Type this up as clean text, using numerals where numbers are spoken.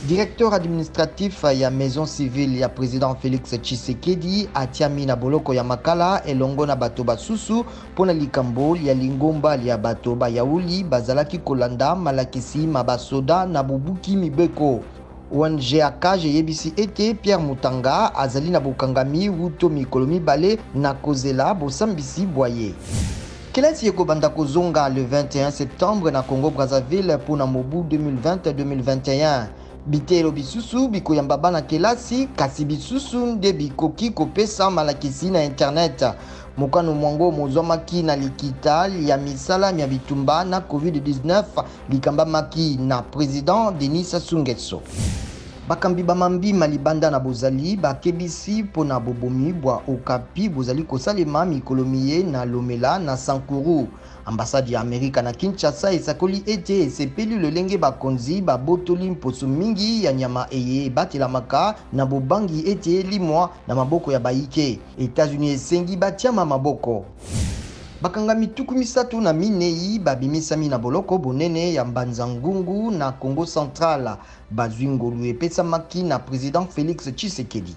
Directeur administratif ya maison civile ya president Felix Tshisekedi atiami na boloko ya Makala elongo na bato basusu mpo na likambo lya lingomba lya bato ba yauli bazalaki kolanda malakisi ma basoda na bobuki mibeko. Ong ACAJ eyebisi ete Pierre Mutanga azali na bokangami wuto mikolo mibale na kozela bosambisi bwa ye. Kelasi ekobanda kozonga le 21 septembre na Congo-Brazzaville mpo na mobu 2020-2021. Biteyelo bisusu bikoyamba bana kelasi, kasi bisusu nde bikoki kopesa malakisi na internet. Mokano mwango mozwamaki na likita lya misala mya bitumba na Covid-19 likambamaki na president Denis Sassou Nguesso. Bakambi ba mambi ma libanda na bozali bakebisi mpo na bobomi bwa okapi bozali kosalema mikolo miye na Lomela na Sankuru. Ambassade ya Amerika na Kinshasa esakoli ete esepeli lolenge bakonzi babotoli mposo mingi ya nyama eye ebatelamaka na bobangi ete elimwa na maboko ya bayike. Etats-Unis esengi batiama maboko. Bakangami 34 babimisami na boloko bonene ya Mbanza-Ngungu na Kongo central. Bazwi ngolu epesamaki na president Felix Tshisekedi.